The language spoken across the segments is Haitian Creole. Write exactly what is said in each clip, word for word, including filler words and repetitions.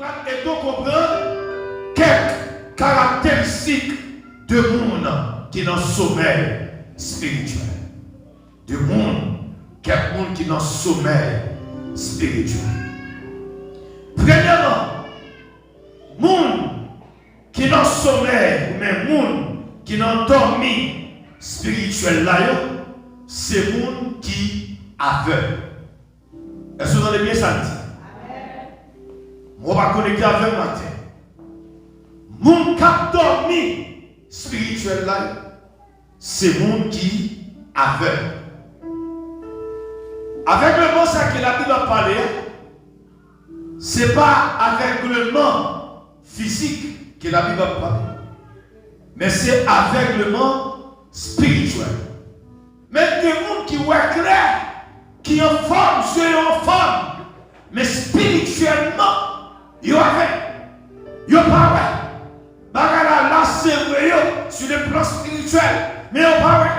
Pral ede w konprann kèk karakteristik de moun ki nan somèy espirityèl. De moun, kèk moun ki nan somèy espirityèl. Premyèman, moun ki nan somèy, oubyen moun ki nan dòmi espirityèl la yo, se moun ki avèg. Èske w tande byen sa m di? Mwen pa konekte avè m maten. Moun k ap dòmi espirityèl la yo, se moun ki avèg. Avègleman sa ke Labib ap pale a, se pa avègleman fizik ke Labib ap pale, men se avègleman espirityèl. Men gen moun ki wè klè, ki anfòm, zye yo anfòm, men espirityèlman, yo avèg. Yo pa wè. Bagay la la, se vre yo, sou le plan espirityèl, men yo pa wè.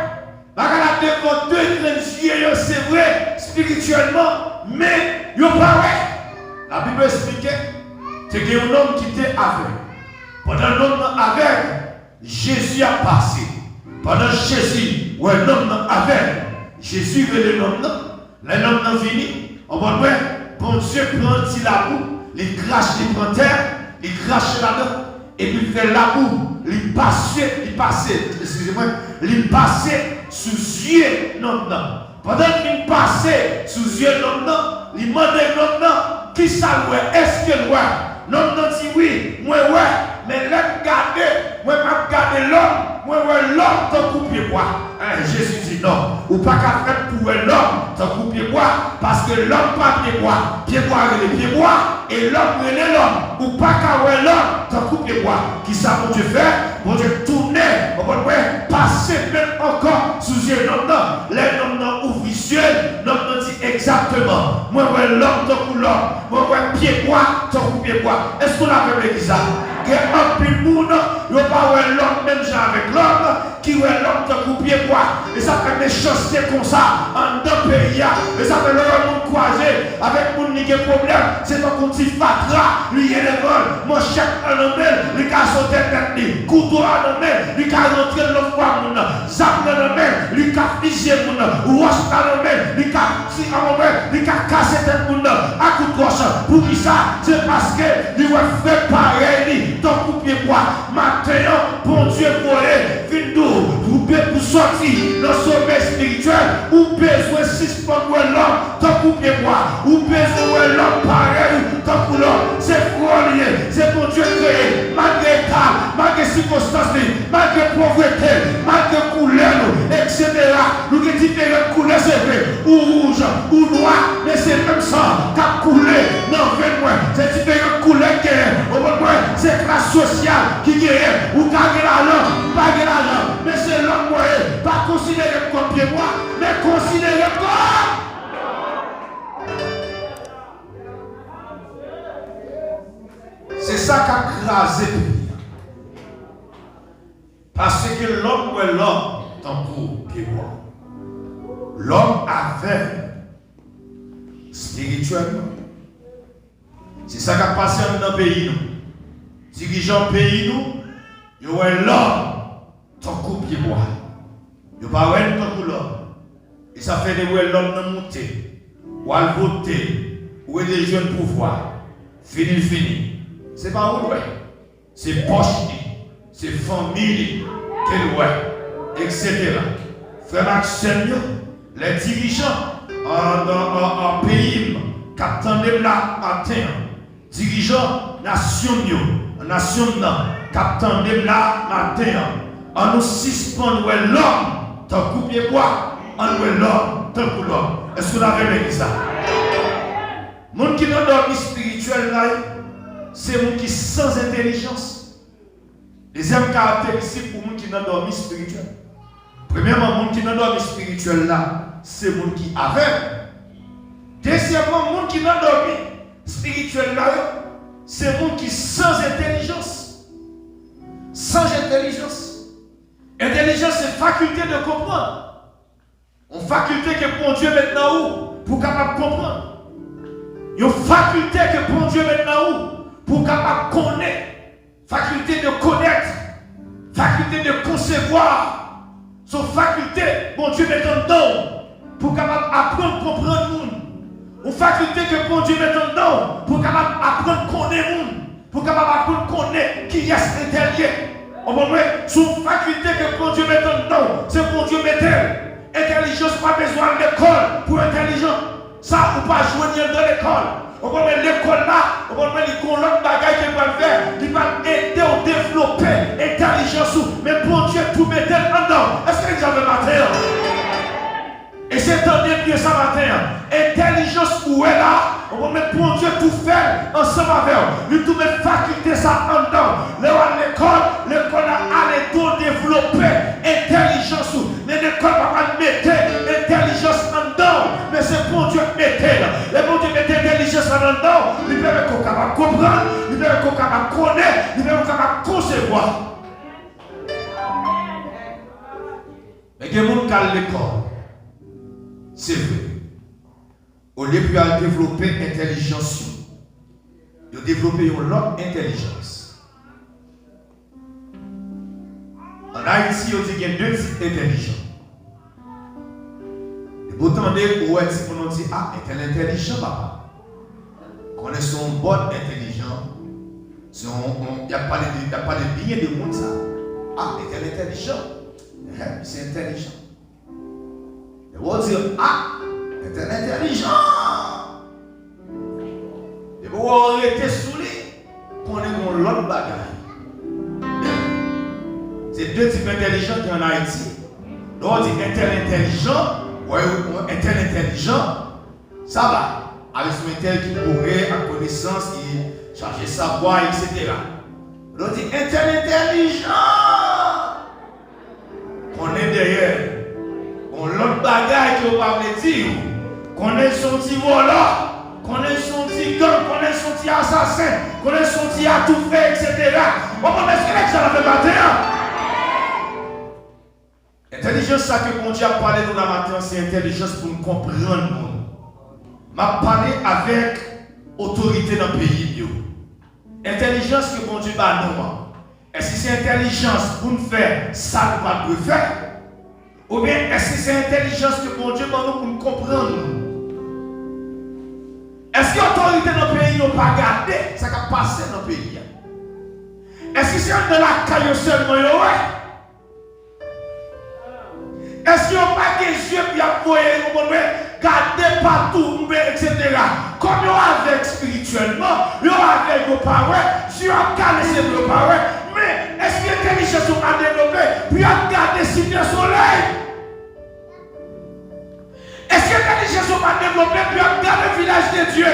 Bagay la devan de grenn zye yo, se vre, espirityèlman, men yo pa wè. Labib esplike, te gen yon nonm ki te avèg. Pandan nonm nan avèg, Jezi ap pase. Pandan Jezi wè nonm nan avèg, Jezi rele nonm nan. Lè nonm nan vini, w konprann mwen, Bondye pran ti labou, li krache, li pran tè, li krache ladan, epi l fè labou, li pase, li pase, eskize mwen, li pase sou zye nonm nan. Pandan l fin pase sou zye nonm nan, li mande nonm nan, kisa l wè? Èske l wè? Nonm nan di, wi, mwen wè, men lè m gade, mwen pa t gade lòm, mwen wè lòm tankou pyebwa. Jezi di, non, ou pa ka fèt pou wè lòm tankou pyebwa, paske lòm pa pyebwa, pyebwa rele pyebwa, e lòm rele lòm. Ou pa ka wè lòm tankou pyebwa. Kisa Bondye fè? Bondye tounen, w konprann mwen, pase men l ankò sou zye nonm nan. Lè nonm nan ouvri zye l, nonm nan di, egzakteman, mwen wè lòm tankou lòm, mwen wè pyebwa tankou pyebwa. Èske w la avè m legliz la? Gen anpil moun, yo pa wè lòm menm jan avèk lòm, ki wè lòm tankou pyebwa. E sa fè mechanste konsa anndan peyi a. E sa fè lè w wè moun kwaze avèk moun li gen pwoblèm, se tankou ti fatra li ye devan l. Manchèt la nan men l, li ka sote tèt li. Kouto a nan men l, li ka rantre l nan fwa moun nan. Zam nan nan men l, li ka fizye moun nan. Wòch la nan men l, li ka ti anmòbè, li ka kase tèt moun nan ak kout wòch. Poukisa? Se paske li wè frè parèy li tankou pyebwa. Maten an, Bondye voye vin di w, ou be-, pou sòti nan somèy espirityèl, ou bezwen sispann wè lòm tankou pyebwa. Ou bezwen wè lòm parèy ou tankou lòm. Se frè w li ye. Se Bondye kreye. Malgre eta l, malgre sikonstans li, malgre povrete, malgre koulè nou, etsetera. Nou gen diferan koulè, se vre. Ou wouj, ou nwa, men se menm san k ap koule nan venn mwen. Se diferan koulè k genyen. Ou konprann mwen? Se klas sosyal ki genyen. Ou ka gen lajan, ou pa gen lajan. Men se lòm mwen ye. Pa konsidere m kòm pyebwa, men konsidere m kòm. Se sa k ap kraze peyi a. Paske lòm wè lòm tankou pyebwa. Lòm avèg espirityèlman. Se sa k ap pase anndan peyi nou. Dirijan peyi nou, yo wè lòm tankou pyebwa. Yo pa wè n tankou lòm. E sa fè lè w wè lòm nan moute, w al vote, ou rete jwenn pouvwa. Fini l fini. Se pa ou l wè. Se pòch li, se fanmi li ke l wè, etsetera. Frè m ak sè m yo, lè dirijan an, an, an, an peyi m k ap tande m la maten an, dirijan nasyon m yo, nasyon m nan, k ap tande m la maten an, ann nou sispann wè lòm tankou pyebwa, ann wè lòm tankou lòm. Èske n avè m legliz la? Moun ki nan dòmi espirityèl la yo, se moun ki san entèlijans. Dezyèm karakteristik pou moun ki nan dòmi espirityèl. Premyèman, moun ki nan dòmi espirityèl la, se moun ki avèg. Dezyèmman, moun ki nan dòmi espirityèl la yo, se moun ki san entèlijans. San entèlijans. Entèlijans se fakilte de konprann. Yon fakilte ke Bondye met nan ou pou w kapab konprann. Yon fakilte ke Bondye met nan ou pou kapab konnen, fakilte de konèt, fakilte de konsevwa, se yon fakilte Bondye mete anndan w pou w kapab aprann konprann moun. Yon fakilte ke Bondye mete anndan w pou w kapab aprann konnen moun, pou w kapab aprann konnen kiyès entèl ye. Ou konprann mwen? Se yon fakilte ke Bondye mete anndan w. Se Bondye mete l. Entèlijans pa bezwen al lekòl pou entèlijan. Sa ou pa jwenn li anndan lekòl. Ou konprann mwen? Lekòl la, ou konprann mwen, li gon lòt bagay ke l pral fè. Li pral ede w devlope entèlijans ou. Men Bondye tou mete l anndan w. Èske legliz avè maten an? E se tande byen sa maten an. Entèlijans ou wè la, ou konprann mwen, Bondye tou fè l ansanm avè w. Li tou met fakilte sa anndan w. Lè w al lekòl, lekòl la ale tou devlope entèlijans ou. Men lekòl pa pral mete entèlijans anndan w, men se Bondye k mete l. Lè Bondye mete entèlijans la anndan w, li pèmèt ke w kapab konprann, li pèmèt ke w kapab konnen, li pèmèt ke w kapab konsevwa. Men gen moun k al lekòl, se vre. Olye pou yo al devlope entèlijans yo, yo devlope yon lòt entèlijans. Ann Ayiti, yo di gen de tip entèlijan. Depi w tande, ou wè timoun, ou di, "A, entèl entèlijan, papa." Konnen se yon bòt entèlijan. Se yon, yon, y ap pale de, y ap pale byen de moun sa. "A, entèl entèlijan. Enhen, misye entèlijan." Depi w di, "A, entèl entèlijan." Depi w wè w rete sou li, konnen gon lòt bagay. Se de tip entèlijan ki ann Ayiti. Lè w di entèl entèlijan, w wè yon entèl entèlijan, sa va. Avèk yon entèl ki boure ak konesans, ki chaje savwa, etsetera. Lè w di entèl entèlijan, konnen dèyè l gon lòt bagay ke yo pa vle di w. Konnen l se yon ti vòlò, konnen l se yon ti gang, konnen l se yon ti asasen, konnen l se yon ti atoufè, etsetera. Ou konprann? Èske legliz la fè maten an? Entèlijans sa ke Bondye ap pale nou la maten an, se entèlijans pou n konprann moun. M ap pale avèk otorite nan peyi m yo. Entèlijans ke Bondye ba nou an, èske se entèlijans pou n fè sa nou pa t dwe fè? Oubyen èske se entèlijans ke Bondye ban nou pou n konprann nou? Èske otorite nan peyi yo pa gade sa k ap pase nan peyi a? Èske se anndan lakay yo sèlman yo wè? Èske yo pa gen zye pou y ap voye, ou konprann mwen, gade patou, oubyen etsetera? Kòm yo avèg espirityèlman, yo avèg, yo pa wè, zye yo ap gade, se vre yo pa wè. Men, èske entèlijans yo pa devlope pou y ap gade site solèy? Èske entèlijans yo pa devlope pou y ap gade vilaj de Dye?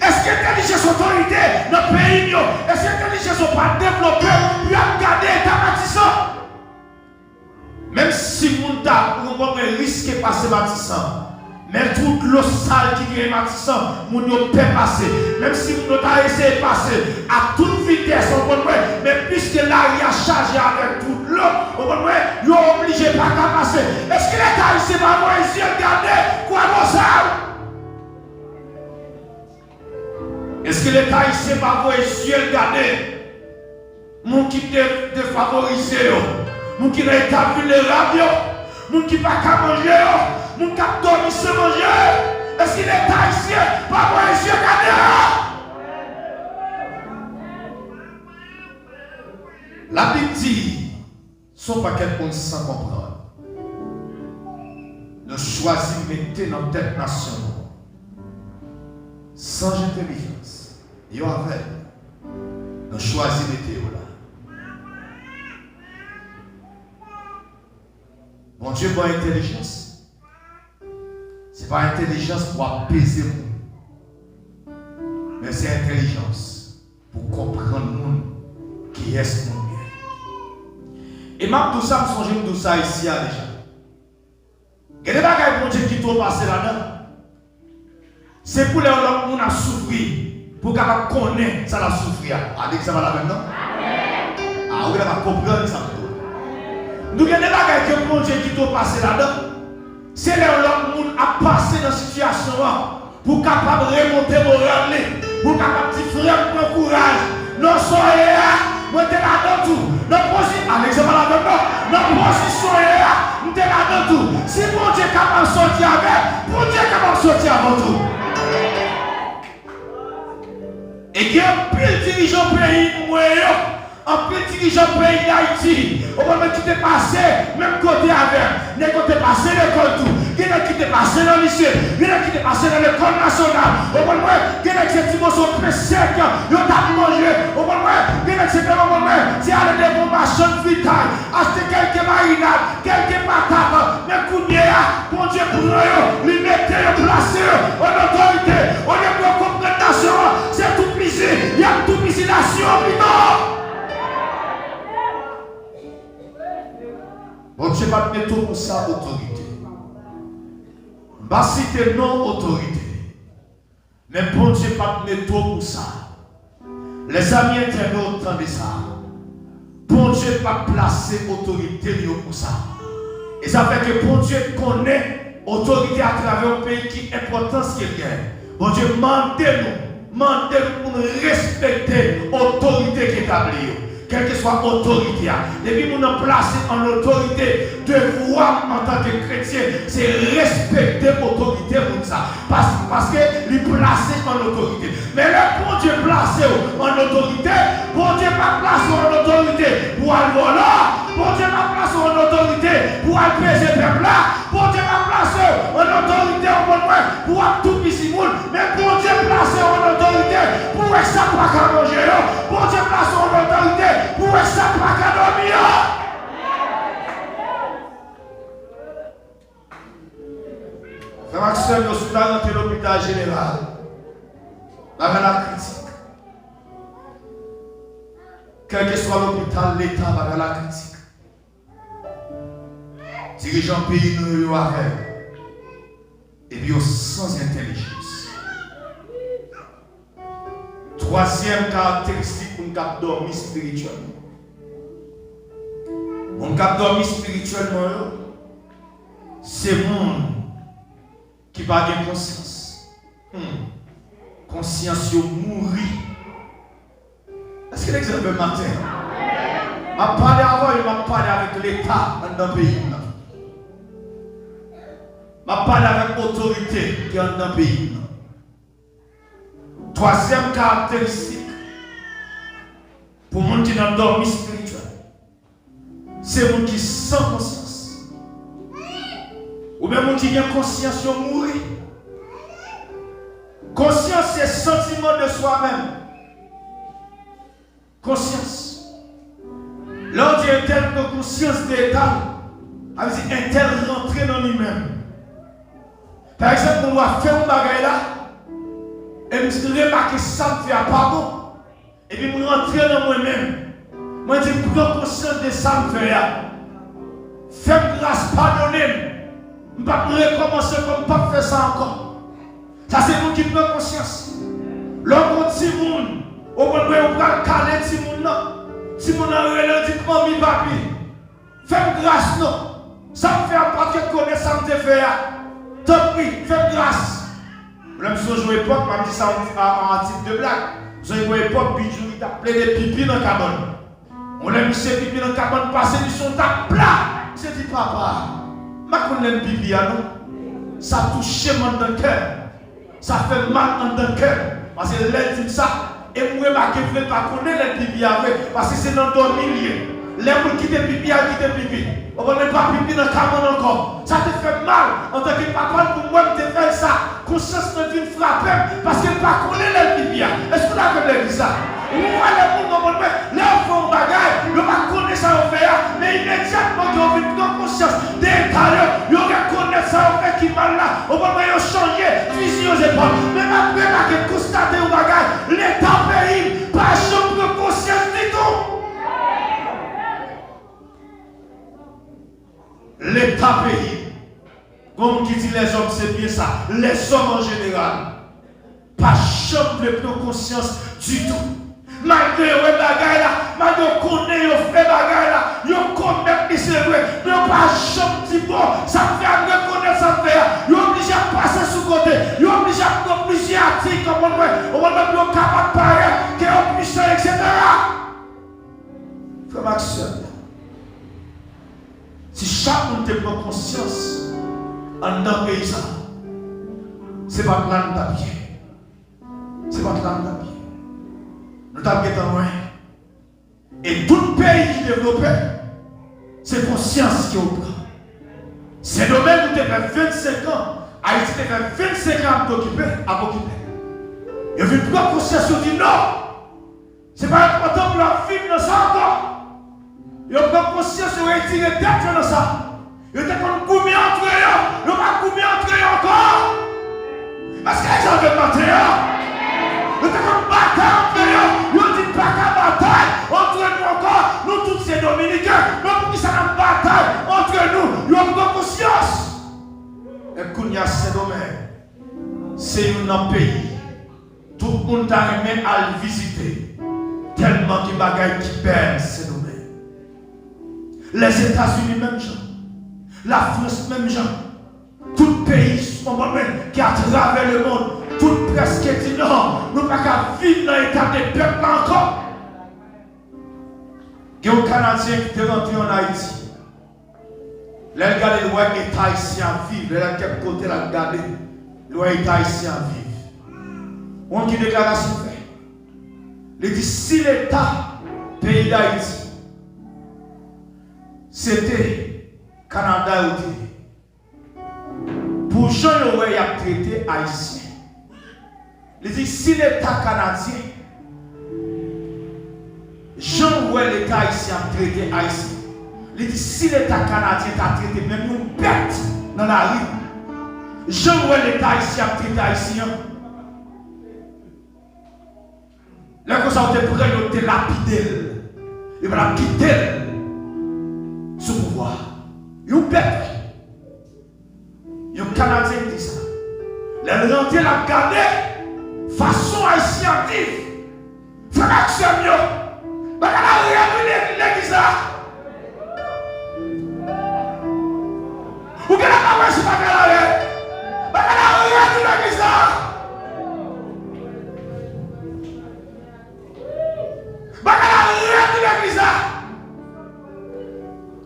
Èske entèlijans otorite nan peyi m yo, èske entèlijans yo pa devlope pou y ap gade eta Matisan? Menm si moun ta, ou konprann mwen, riske pase Matisan, men twou dlo sal ki genyen Matisan, moun yo pè pase. Menm si moun yo ta eseye pase ak tout vitès, ou konprann mwen, men piske lari a chaje avèk twou dlo, ou konprann mwen, yo oblije pa ka pase. Èske Leta ayisyen pa voye zye l gade kwa bozaw? Èske Leta ayisyen pa voye zye l gade moun ki de-, defavorize yo, moun ki nan eta vilnerab yo, moun ki pa ka manje yo, moun k ap dòmi san manje? Èske Leta ayisyen pa voye zye gade yo? Labib di, se yon pakèt moun san konprann. Nou chwazi mete nan tèt nasyon nou sans entèlijans. Yo avèg. Nou chwazi mete yo la. Bondye ban entèlijans. Se pa entèlijans pou ap peze moun. Men se entèlijans pou konprann moun, kiyès moun ye. E m ap di w sa, m sonje m di w sa isi a deja. Gen de bagay Bondye kite w pase ladan, se pou lè yon lòt moun ap soufri, pou w kapab konnen sa l ap soufri a. A, legliz la pa la menm non? A, ou genlè pa konprann sa m di w. Nou gen de bagay ke Bondye kite w pase ladan, se lè yon lòt moun ap pase nan sitiyasyon an, pou w kapab remonte moral li. Pou w kapab di, "Frè m, pran kouraj. Nan sa w ye a, mwen te ladan tou. Nan pozi-, a, egzanp la menm non. Nan pozisyon w ye a, m te ladan tou." Si Bondye kapab sòti avè w, Bondye kapab sòti avè w tou. E gen anpil dirijan peyi n wè yo, anpil dirijan peyi Dayiti, ou konprann, ki te pase menm kote avè m. Nèg yo te pase lekòl tou. Gen nèg ki te pase nan lise. Gen nèg ki te pase nan lekòl nasyonal. Ou konprann mwen? Gen nèg se ti moso pen sèk yo t ap manje. Ou konprann mwen? Gen nèg se te, ou konprann mwen? Se ale devan machann fritay, achte kèlke marinad, kèlke patat. Men kounye a, Bondye pran yo, li mete yo, plase yo an otorite. Olye pou yo konprann nasyon an se toupisi, y ap toupisi nasyon an pito. Bondye pa t mete w pou sa, otorite. M pa site non otorite. Men Bondye pa t mete w pou sa. Lèzanmi entènot, tande sa. Bondye pa t plase otorite l yo pou sa. E sa fè ke Bondye konnen otorite atravè yon peyi ki enpòtans ke l genyen. Bondye mande nou, mande nou pou nou respekte otorite ki etabli yo. Kèlkeswa otorite a. Depi moun nan plase an otorite, devwa m antanke kretyen, se respekte otorite moun sa. Pas-, paske li plase an otorite. Men lè Bondye plase w an otorite, Bondye pa plase w an otorite pou w al vòlò, Bondye pa plase w an otorite pou w al peze pèp la, Bondye pa plase w an otorite, ou konprann mwen, pou w ap toupisi moun, men Bondye plase w an otorite pou w wè sa k pa ka manje yo, Bondye plase w an otorite pou w wè sa k pa ka dòmi yo. Frè m ak sè m yo, si w ta rantre lopital jeneral, bagay la kritik. Kèlkeswa lopital leta, bagay la kritik. Dirijan peyi nou yo avè l. Epi yo san entèlijans. Twazyèm karakteristik moun k ap dòmi espirityèlman. Moun k ap dòmi espirityèlman yo, se moun ki pa gen konsyans. Hmm. Konsyans yo mouri. Èske n egzaltan maten an? M ap pale avè w, m ap pale avèk leta anndan peyi m nan. M ap pale avèk otorite ki anndan peyi m nan. Twazyèm karakteristik pou moun ki nan dòmi espirityèl, se moun ki san konsyans. Oubyen moun ki gen konsyans yo mouri. Konsyans se sentiment de soi-même. Konsyans. Lè w di entèl pran konsyans de eta l, sa vle di entèl rantre nan li menm. Pa egzanp, moun w ap fè yon bagay la, e m remake sa m fè a pa bon. Epi m rantre nan mwen menm. Mwen di, m pran konsyans de sa m fè a. Fè m gras, padone m. M p ap rekòmanse ankò, m p ap fè sa ankò. Sa se moun ki pran konsyans. Lè w gon timoun, ou konn mwen, ou pral kale timoun nan. Timoun nan rele, l di, "Manmi, papi, fè m gras non. Sa m fè a, m pa t rekonèt sa m te fè a. Tanpri, fè m gras." Lè m sonje yon epòk, m ap di sa an, an, an tit de blag. M sonje yon epòk, Bidjouri t ap plede pipi nan kabann. Yon lè misye pipi nan kabann pase, misye yon tap pla. Misye di, "Papa, m pa konn lè m pipi a non. Sa touche m anndan kè m. Sa fè m mal anndan kè m." Paske lè l di m sa, e m remake vre l pa konnen lè l pipi a vre, paske se nan dòmi l ye. Lè pou l kite pipi a, l kite pipi. Ou konprann, pa pipi nan kabann ankò. Sa te fè m mal antanke papa l pou m wè m te fè l sa. Konsyans mwen vin frape m, paske m pa konnen lè l pipi a. Èske w dakò lè m di sa? Ou wè lè moun nan mond mwen, lè yo fè yon bagay, yo pa konnen sa yo fè a, men imedyatman ke yo vin pran konsyans de eta yo, yo rekonèt sa yo fè ki mal la, ou konprann, yo chanje fizi yo zepòl. Men m ap remake, konstate yon bagay, leta peyi m pa janm pran konsyans ditou. Leta peyi m. Gon moun ki di lèzòm se byen sa. Lèzòm an jeneral pa janm vle pran konsyans ditou. Malgre yo wè bagay la, malgre yo konnen yo fè bagay la, yo komèt li se vre, men yo pa janm di, "Bon, sa m fè a, m rekonèt sa m fè a." Yo oblije ap pase sou kote, yo oblije ap pran plizyè atik, konprann mwen, konprann mwen, pou yo kapab parèt ke yo pwisan, etsetera. Frè m ak sè m yo, si chak moun te pran konsyans anndan peyi sa a, se pa t la nou t ap ye. Se pa t la nou t ap ye. Nou t ap gentan lwen. E tout peyi ki devlope, se konsyans ke w pran. Sendomeng, nou te fè vennsenk an, Ayiti te fè vennsenk an ap okipe, ap okipe. Yo vin pran konsyans, yo di non! Se pa enpòtan pou yo ap viv nan sa ankò. Yo pran konsyans, yo retire tèt yo nan sa. Yo te konn goumen antre yo, yo pa goumen antre yo ankò. Èske Jewova maten an? Yo te konn batay antre yo, yo di pa ka batay antre nou ankò, nou tout se Dominiken, men poukisa n ap batay antre nou? Yo pran konsyans. E kounye a Sendomeng, se youn nan peyi tout moun ta renmen al vizite, tèlman gen bagay ki bèl Sendomeng. Lèzetazini menm jan, Lafrans menm jan, tout peyi, konprann mwen, ki atravè lemonn, tout prèske di non, nou pa ka viv nan eta de pèp la ankò. Gen yon Kanadyen ki te rantre ann Ayiti. Lè l gade, l wè eta ayisyen ap viv. Lè l al kèk kote, l al gade, l wè eta ayisyen ap viv. Ou konn ki deklarasyon l fè? Li di, si Leta peyi Dayiti se te Kanada yo te ye, pou jan yo wè y ap trete Ayisyen, li di, si Leta kanadyen, jan w wè Leta ayisyen ap trete Ayisyen, li di, si Leta kanadyen ta trete menm yon bèt nan lari, jan w wè Leta ayisyen ap trete Ayisyen an, lè konsa, yo te pran l, yo te lapide l. Yo pa t ap kite l sou pouvwa a. Yon bèt, wi. Yon Kanadyen ki di sa. Lè l rantre, l ap gade fason Ayisyen ap viv. Frè m ak sè m yo, bagay la rèd wi, legliz la. Ou genlè pa wè si bagay la rèd. Bagay la rèd wi, legliz la. Bagay la rèd wi, legliz la.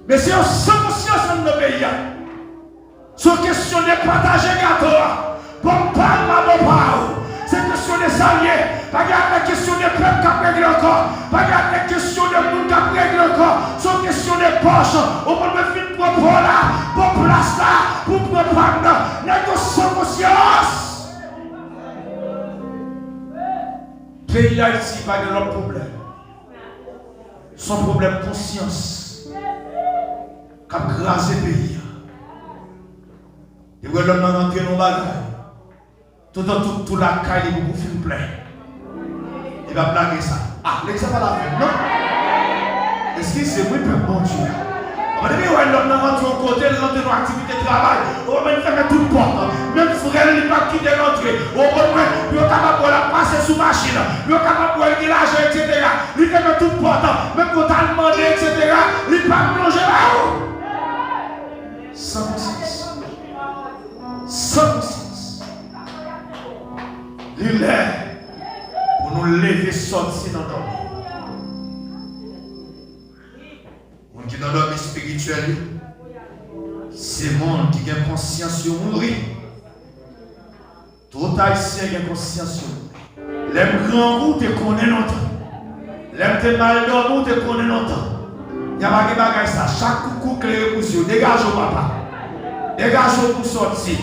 Mesye yo san konsyans anndan peyi a. Se yon kesyon de pataje gato a. Bon pa m, pa bon pa ou. Se kesyon de sa l ye. Pa gen afè kesyon de pèp k ap regle ankò. Pa gen afè kesyon de moun k ap regle ankò. Se yon kesyon de pòch. Ou konn mwen fin pran pò la, pran plas la, pou pran pa m nan. Nèg yo san konsyans. Peyi Dayiti pa gen lòt pwoblèm. Se yon pwoblèm konsyans k ap kraze peyi a. Li wè lòm nan rantre nan bagay. Toutan tout tou lakay li poko fin plen. Li p ap lage sa. Ah, legliz la pa la fèt, non? Eskize m wi, pèp Bondye. Anben, depi w wè lòm nan rantre yon kote, l rantre nan aktivite travay, ou pa menm fèmen tout pòt. Menm frè l, li p ap kite l antre. Ou konprann mwen? Pou yo kapab wè l ap pase sou machin, pou yo kapab wè l gen lajan, etsetera. Li fèmen tout pòt. Menm kote w al mande, etsetera, li p ap lonje ba ou. San konsyans. San konsyans. Li lè pou nou leve sòti nan dòmi. Moun ki nan dòmi espirityèl yo, se moun ki gen konsyans yo mouri. Tout Ayisyen gen konsyans yo. Lè m grangou, w te konnen lontan. Lè m te mal dòmi, w te konnen lontan. Y a pa gen bagay sa. Chak koukou klere pou zye w. Degaje w, papa. Degaje w pou w sòti.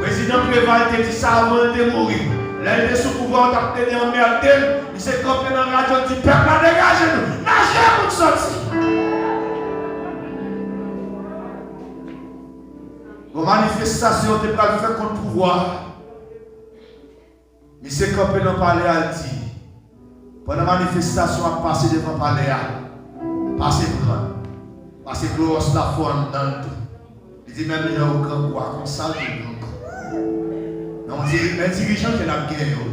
Prezidan Preval te di sa avan l te mouri. Lè l te sou pouvwa, yo t ap plede anmède l. Misye kanpe nan radyo, l di, pèp la, degaje nou. Naje pou n sòti. Bon, manifestasyon yo te pral fè kont pouvwa a. Misye kanpe nan palè a, l di, pandan manifestasyon ap pase devan palè a, pase pran, pase Klowòs Lafò anndan l tou. Li di, menm jan yo grangou a konsa, yo grangou. Men on diri-, men dirijan ke n ap genyen yo.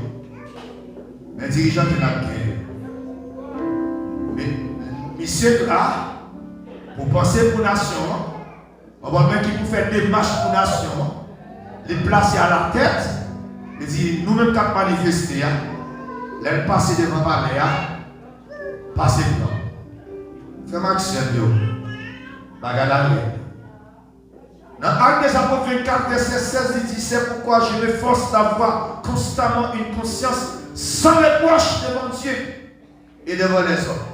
Men dirijan ke n ap genyen yo. Men, misye la, pou panse pou nasyon an, Konprann mwen ki pou fè demach pou nasyon an. deplase a la tèt, li di, nou menm k ap manifeste a, lè n pase devan palè a, pase pran. Frè m ak sè m yo, bagay la rèd. Nan Actes des Apôtres vingt-quatre, verset seize, il dit, c'est pourquoi je m'efforce d'avoir constamment une conscience sans reproche devant Dieu et devant les hommes.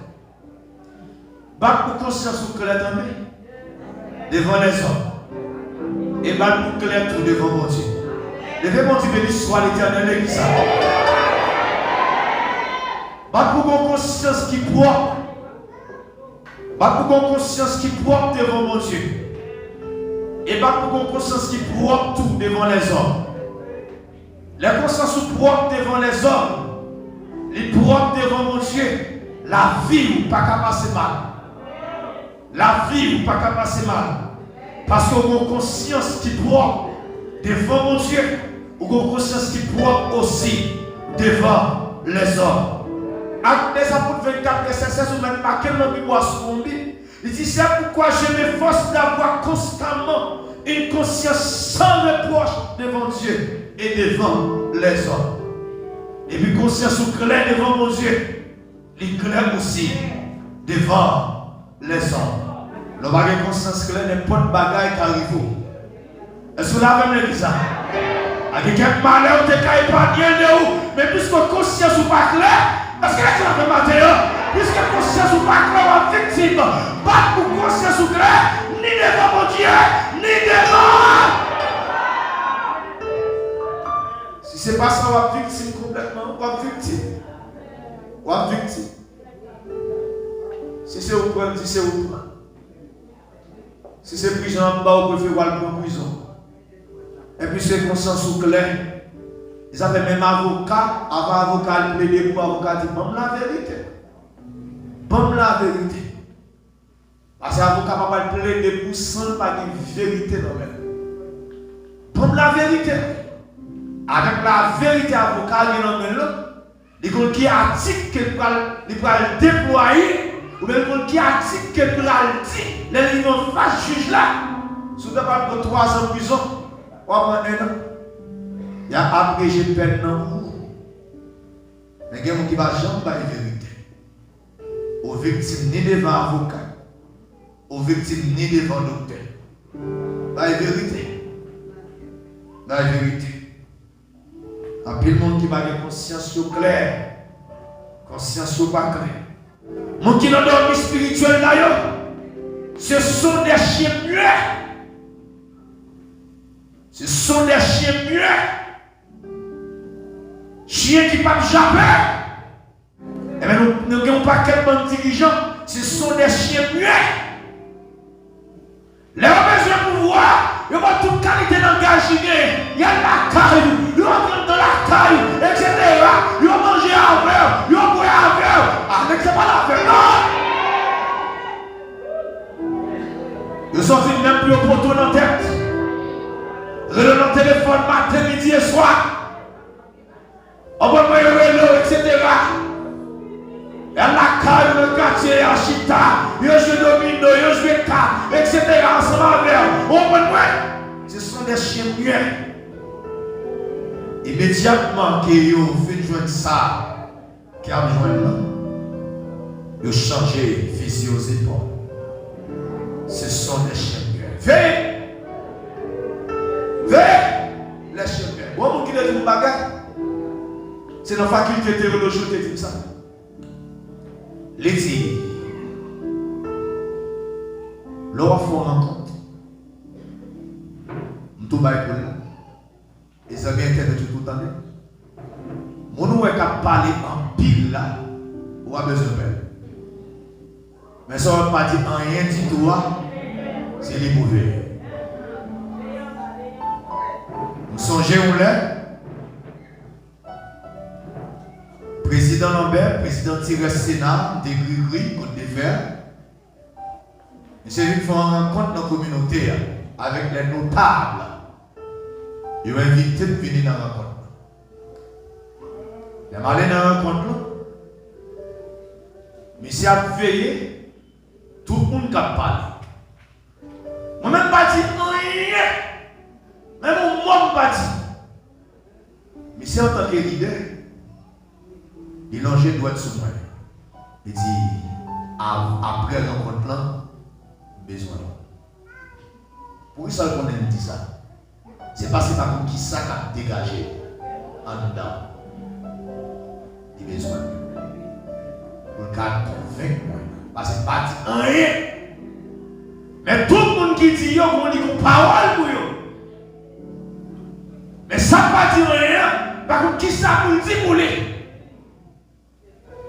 Bat pou konsyans ou klè, tande, devan lèzòm. E bat pou klè tou devan Bondye. Leve men w, di, beni swa Letènèl, legliz sa. Bat pou gon konsyans ki pwòp. Bat pou gon konsyans ki pwòp devan Bondye. E bat pou gon konsyans ki pwòp tou devan lèzòm. Lè konsyans ou pwòp devan lèzòm, li pwòp devan Bondye, lavi w pa ka pase mal. Lavi w pa ka pase mal. Paske w gon konsyans ki pwòp devan Bondye, ou gon konsyans ki pwòp osi devan lèzòm. Actes des Apôtres vingt-quatre, verset seize, ou mèt make l nan mimwa sou yon Bib. Li di, c'est pourquoi je m'efforce d'avoir constamment une conscience sans reproche devant Dieu et devant les hommes. Epi konsyans ou klè devan Bondye, li klè osi devan lèzòm. Lè w pa gen konsyans klè, nenpòt bagay ka rive w. Èske w la avè m, legliz la? A gen kèk malè ou te ka epanye de ou, men piske konsyans ou pa klè, èske legliz la avè m maten an? Piske konsyans ou pa klè, w ap viktim. Bat pou konsyans ou klè, ni devan Bondye, ni devan. Si se pa sa, w ap viktim konplètman, w ap viktim. W ap viktim. Si se ou k pran, di se ou k pran. Si se prizon anba ou prefere w al pran prizon. Epi se konsyans ou klè. Sa fè menm avoka, avan avoka al plede pou avoka di, ban m laverite. Ban m laverite. Paske avoka pa pral plede pou san l pa gen verite nan men l. Ban m laverite. Avèk laverite avoka gen nan men l lan, li konn ki atik ke l pral, li pral deplwaye, oubyen li konn ki atik ke l pral di lè l rive anfas jij la. Si w ta pral pran twazan prizon, w ap pran ennan. Y ap abreje pèn nan pou ou. Men gen moun ki pa janm bay verite. Ou viktim ni devan avoka, ou viktim ni devan doktè. Bay verite. Bay verite. Anpil moun ki pa gen konsyans yo klè. Konsyans yo pa klè. Moun ki nan dòmi espirityèl la yo, ce sont des chiens muets. Ce sont des chiens muets. Chen ki p ap jape. Ebyen, nou, nou gen yon pakèt bann dirijan, ce sont des chiens muets. Lè yo bezwen pouvwa, yo ba tout kalite langaj ki genyen. Y al lakay ou, yo antre anndan lakay ou, etsetera. Yo manje avè w, yo bwè avè w. Avèk se pa l avè w, non. Yo sòti menm pou yo pote w nan tèt. Rele w nan telefòn maten, midi e swa. Konprann mwen, yo rele w, etsetera. Y al lakay ou nan katye a, chita, yo jwe domino, yo jwe kat, etsetera, ansanm avè w. Ou konprann mwen? Ce sont des chiens muets. Imedyatman ke yo fin jwenn sa ki ap jwenn nan, yo chanje fizi yo zepòl. Ce sont des chiens muets. Veye! Veye! Les chiens muets. Bon, moun ki te di m bagay, se nan fakilte teyoloji yo te di m sa. Li di, lè w ap fè yon rankont, m tou bay pou l la. E zanmi entènèt yo tou tande. Moun ou wè k ap pale anpil la, ou pa bezwen pè l. Men sa w pa di anyen ditou a, se li pou veye. M sonje yon lè, Prezidan Lambert, prezidan ti rès Sena, m te grigri, kot de fè. Misye vin fè yon rankont nan kominote a avèk les notables. Yo envite m vini nan rankont lan. Lè m ale nan rankont lan, misye ap veye tout moun k ap pale. Mwen menm pa di anyen. Menm yon mo m pati. Misye antanke lidè, li lonje dwèt sou mwen. Li di, "A-, apre rankont lan, m bezwen w." Poukisa l konnen m di sa? Se paske l pa konn kisa k ap degaje anndan. Li bezwen m pou l ka konvenk mwen. Paske m pa di anyen. Men tout moun ki di yo, bon, li gon pawòl pou yo. Men sa k pa di anyen an, pa konn kisa pou l di pou li.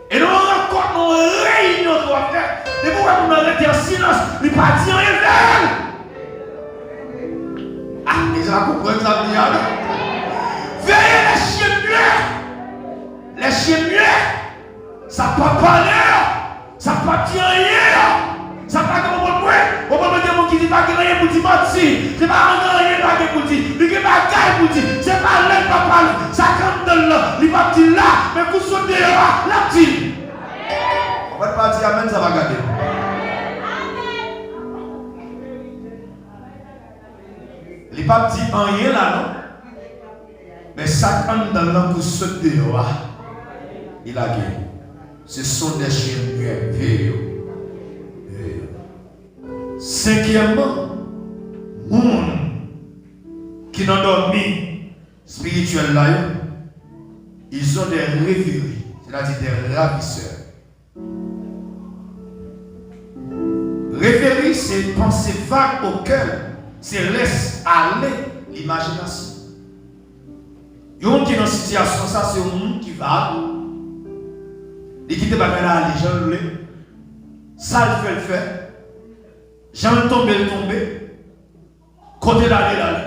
E nan yon rankont, nan yon reyinyon ke w ap fè, depi w wè moun nan rete an silans, li pa di anyen, veye l. Ah, deja konprann sa m di a, non? Veillez les chiens muets. Les chiens muets, sa p ap pale, sa p ap di anyen. Sa pa gen moun mwen. Ou pa gen moun ki di pa gen anyen pou di, manti. Se pa gen anyen pa gen pou di. Li gen bagay pou di. Se pa lè l pa pale. Sa k anndan l lan, li p ap di l la, men kou sot deyò a, l ap di l. Ou pa di amèn, sa pa gade. Li p ap di anyen la, non. Men sa k anndan l lan kou sot deyò a, li lage. Ce sont des chiens muets, veye yo. Veye yo. Senkyèmman, moun ki nan dòmi espirityèl la yo, ils ont des rêveries, c'est-à-dire des ravisseurs. Rêverie, se panse vag auquel se lès ale limajinasyon. Yon moun ki nan sitiyasyon sa, se yon moun ki vag. Li kite bagay la ale jan l vle. Sa l fè, l fè. Jan l tonbe, l tonbe. Kote l ale, l ale.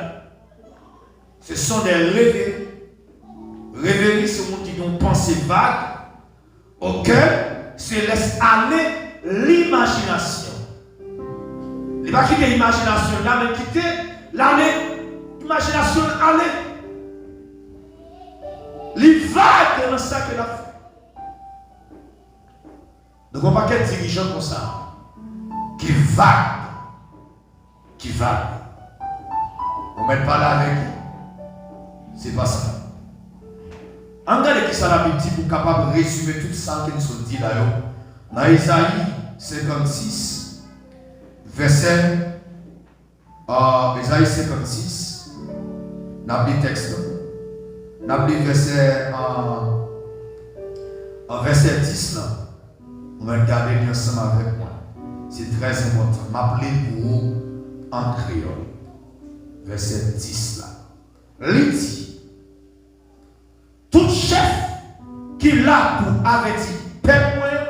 Ce sont des rêveries. Rêverie, se yon moun ki gen yon panse vag, auquel se lès ale limajinasyon. Li pa kite imajinasyon l la, men kite l ale, imajinasyon l ale. Li vag nan sa ke l ap fè. Donk, yon pakèt dirijan konsa, ki vag, ki vag. Ou mèt pale avèk li, se pa sa. Ann gade kisa Labib di pou kapab rezime tout sa ke n sot di la yo. Nan Ezayi senkannsis, vèsè Ah, Ezayi senkannsis, n ap li tèks lan. N ap li vèsè, ah, ah, vèsè dis lan. Ou mèt gade li ansanm avèk mwen. Se trè enpòtan. M ap li pou ou an kreyòl. Vèsè dis la. Li di, tout chèf ki la pou avèti pèp mwen an,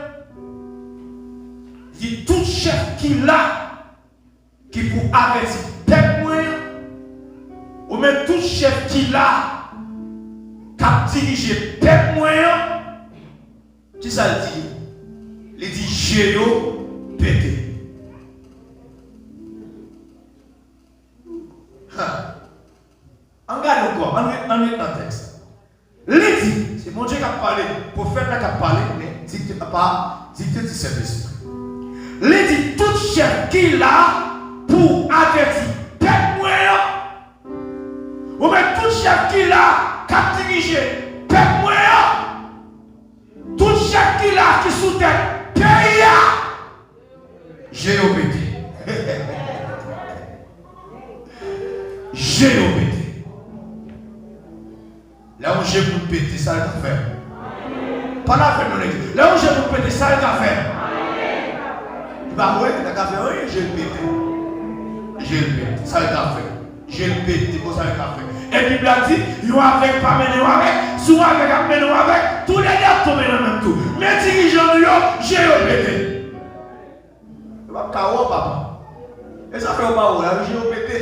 di tout chèf ki la ki pou avèti pèp mwen an, ou menm tout chèf ki la, k ap dirije pèp mwen an, kisa l di yo? Li di, je yo pete. Ha. Ann gade ankò, ann ret, ann ret nan tèks la. Li di, se Bondye k ap pale, pwofèt la k ap pale, men dikte pa, dikte ti Sentespri. Li di, tout chèf ki la pou avèti pèp mwen an, ou menm tout chèf ki la k ap dirije pèp mwen an, tout chèf ki la ki sou tèt peyi a, je yo pete. Je yo pete. Lè yon je moun pete, sa l ka fè? Pale avè m, non, legliz. Lè yon je moun pete, sa l ka fè? Li pa kwè, li pa ka fè anyen, je l pete. Je l pete, sa l ka fè? Je l pete, bon, sa l ka fè? E Bib la di, yon avèg pa mennen yon avèg. Si yon avèg ap mennen yon avèg, toulède ap tonbe nan menm twou. Men dirijan nou yo, je yo pete. Yo p ap ka wè w, papa. E sa fè yo pa wè w la, je yo pete.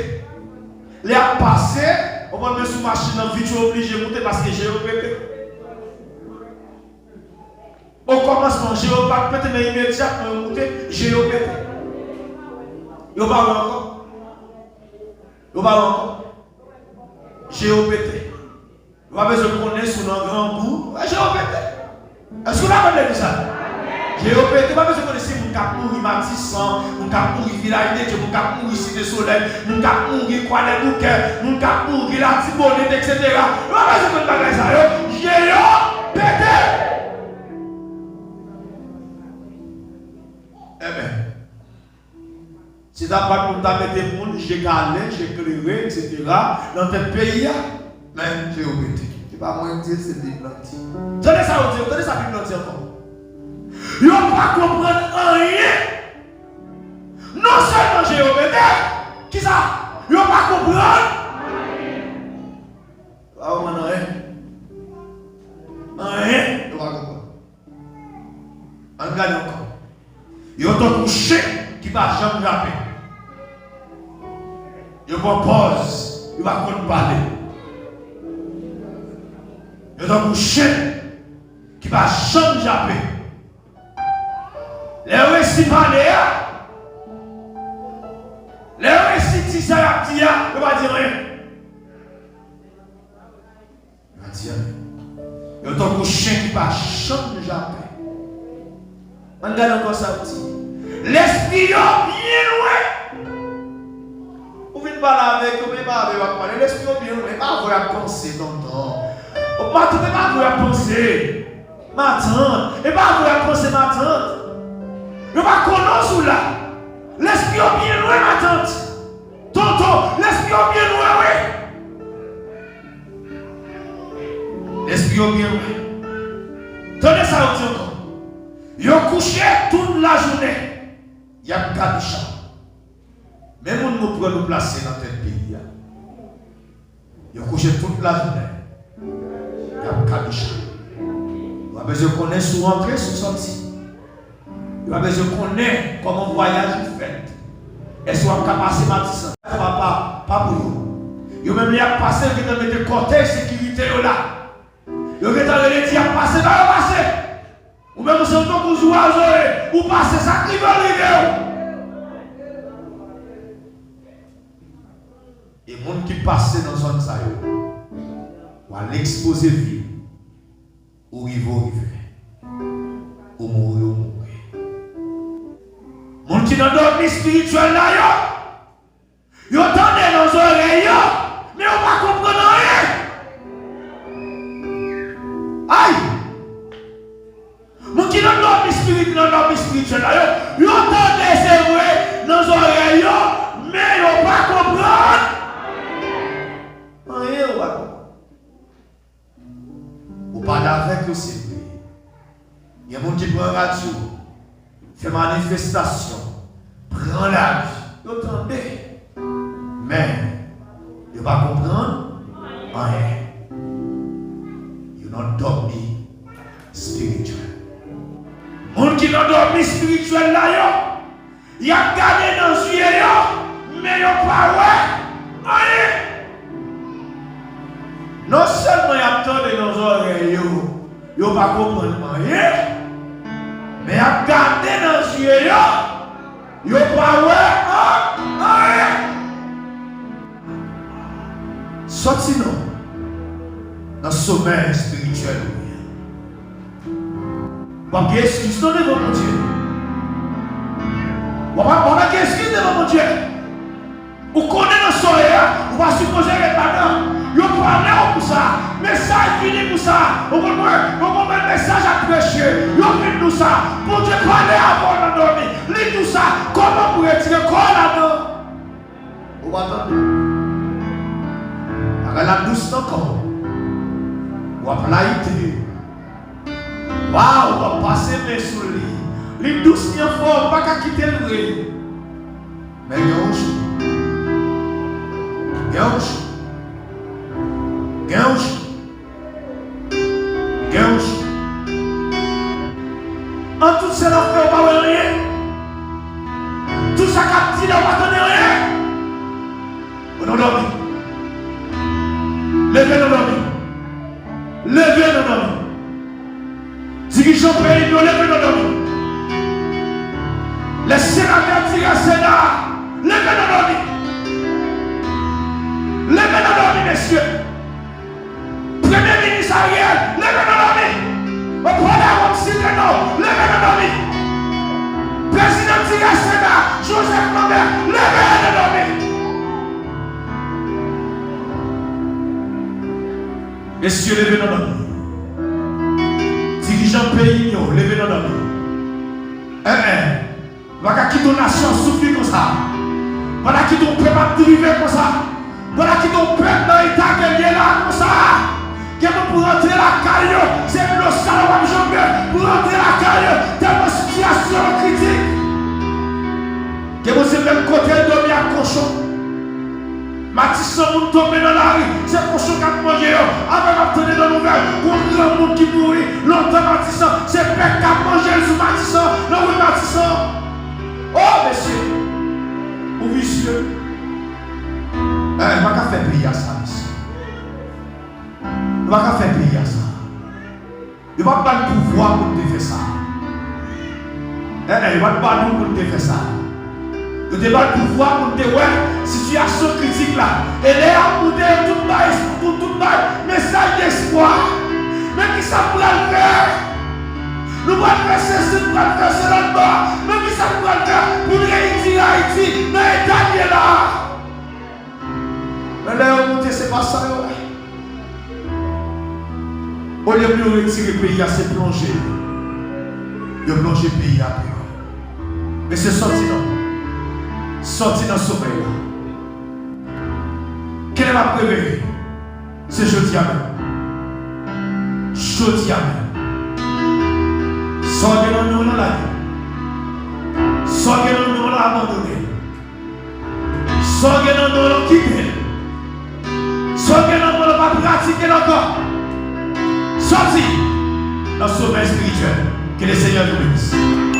Lè y ap pase, w konprann, men sou machin nan, vit yo oblije moute paske je yo pete. Okòmansman, je yo pa t pete, men imedyatman yo moute, je yo pete. Yo pa wè ankò. Yo pa wè ankò. Je yo pete. Yo pa bezwen konnen si w nan grangou. Wè, je yo pete. Èske w dakò legliz la? Je yo pete, pa bezwen konnen si moun k ap mouri Matisan, moun k ap mouri Vilaj de Dye, moun k ap mouri Site Solèy, moun k ap mouri Kwadèboukè, moun k ap mouri Latibonit, etsetera. Yo pa bezwen konn bagay sa yo. Je yo pete. Amen. Si ta pa t pou ta mete moun je kale, je klere, etsetera, nan tèt peyi a, men je yo pete. Se pa mwen k di l, se Bib lan k di. Tande sa yo di, tande sa Bib lan di ankò. Yo pa konprann anyen. Non sèlman je yo pete, kisa? Yo pa konprann. Yo pa konprann anyen. Anyen, yo pa konprann. Ann gade ankò. Yo tankou chen ki pa janm jape. Yo pran pòz, yo pa konn pale. Yo tankou chen ki pa janm jape. Lè yo resi pale a, lè yo resi di sa y ap di a, yo pa di anyen. Yo pa di anyen. Yo tankou chen ki pa janm jape. Ann gade ankò sa l di. Lespri yo byen lwen. Ou vin pale avèk yo, men e pa avè yo w ap pale. Lespri yo byen lwen. E pa avè w y ap panse, tonton. Matant, e pa avè w y ap panse. Matant, e pa avè w y ap panse, matant. Yo pa konnen w sou la. Lespri yo byen lwen, matant. Tonton, lespri yo byen lwen, wi. Lespri yo byen lwen. Tande sa yo di ankò. Yo kouche tout lajounen, y ap kabicha. Men moun nou pran nou plase nan tèt peyi a. Yo kouche tout lajounen, y ap kabicha. Yo pa bezwen konnen si w antre, si w sòti. Yo pa bezwen konnen kòman vwayaj ou fèt. Èske w ap ka pase Matisan? Papa, pa pou yo. Yo menm lè y ap pase, yo gentan mete kòtèj sekirite yo la. Yo gentan rele di y ap pase, ba yo pase. Ou menm ou se yon tankou zwazo ye, ou pase, sa k rive w rive w. E moun ki pase nan zòn sa yo, w al ekspoze vi w. Ou rive, ou rive. Ou mouri, ou mouri. Moun ki nan dòmi espirityèl la yo, yo tande nan zòrèy yo, men yo pa konprann anyen. Ay! Moun ki nan dòmi espirit, nan dòmi espirityèl la yo, yo tande, se vre, nan zòrèy yo, men yo pa konprann anyen, yo pa konprann. Ou pale avèk yo, se vre. Gen moun ki pran radyo, fè manifestasyon, pran lari, yo tande, men yo pa konprann anyen. Yo nan dòmi espirityèl. Moun ki nan dòmi espirityèl la yo, y ap gade nan zye yo, men yo pa wè anyen. Non sèlman y ap tande nan zòrèy yo, yo pa konprann anyen, men y ap gade nan zye yo, yo pa wè an-, anyen. Sòti non nan somèy espirityèl ou ye a. W ap gen eskiz non devan Bondye. W ap, w ap gen eskiz devan Bondye. Ou konnen nan sa w ye a, ou pa sipoze ret ladan. Yo pale w pou sa. Mesaj vini pou sa. Ou konprann? Ou konprann mesaj ap preche. Yo vin pou sa. Bondye pale avè w nan dòmi. Li di w sa. Kòman pou retire kò w ladan? Ou pa tande. Bagay la dous nan kò w. W ap layite. Waw, w ap pase men sou li. Li dous, li anfòm, ou pa ka kite l vre. Men gen yon jou. Gen yon jou. Gen yon jou. Gen yon jou. An tout sa l ap fè, ou pa wè anyen. Tout sa k ap di la, ou pa tande anyen. Ou nan dòmi. Leve nan dòmi. Leve nan dòmi. Dirijan peyi nou, leve nan dòmi. Les senatè dirijan Sena, leve nan dòmi. Leve nan dòmi, mesye. Premye minis Ariel, leve nan dòmi. Opòda wòm site non, leve nan dòmi. Prez Joseph Lambert, leve nan dòmi. Mesye, leve nan dòmi. Dirijan peyi m yo, leve nan dòmi. En, en. Nou pa ka kite yon nasyon soufri konsa. Nou pa ka kite yon pèp ap drive konsa. Nou pa ka kite yon pèp nan eta ke l ye la konsa. Gen moun pou rantre lakay yo, se dlo sal w ap janbe pou rantre lakay yo, tèlman sitiyasyon an kritik. Gen moun se menm kote l dòmi ak kochon. Matisan, moun tonbe nan lari, se kochon k ap manje yo. Avè m ap tande nan nouvèl, gon granmoun ki mouri lontan Matisan, se bèk k ap manje l sou Matisan, nan ri Matisan. O, mesye, ou visye. Eh, nou pa ka fè peyi a sa, mesye. Nou pa ka fè peyi a sa. Yo pa t ba n pouvwa pou n te fè sa. Eh, eh, yo pa t ba nou pou n te fè sa. Yo te ba n pouvwa pou n te wè sitiyasyon kritik la. E lè y ap moute, yo tout bay, tout, tout bay mesaj despwa. Men kisa n pral fè? Nou pral fè sesi, nou pral fè selòt bò. Men kisa n pral fè pou n reyitire Ayiti nan eta l ye la? Men lè yo moute, se pa sa yo wè. Olye pou yo retire peyi a, se plonje. Yo plonje peyi a pi wo. Mesye, sòti nan, sòti nan somèy la. Kilè m ap reveye? Se jodi a menm. Jodi a menm. Sa w gen nan men w lan, lage l. Sa w gen nan men w lan, abandone l. Sa w gen nan men w lan, kite l. Sa w gen nan men w lan, pa pratike l ankò. Sòti nan somèy espirityèl. Que le Seigneur nous bénisse.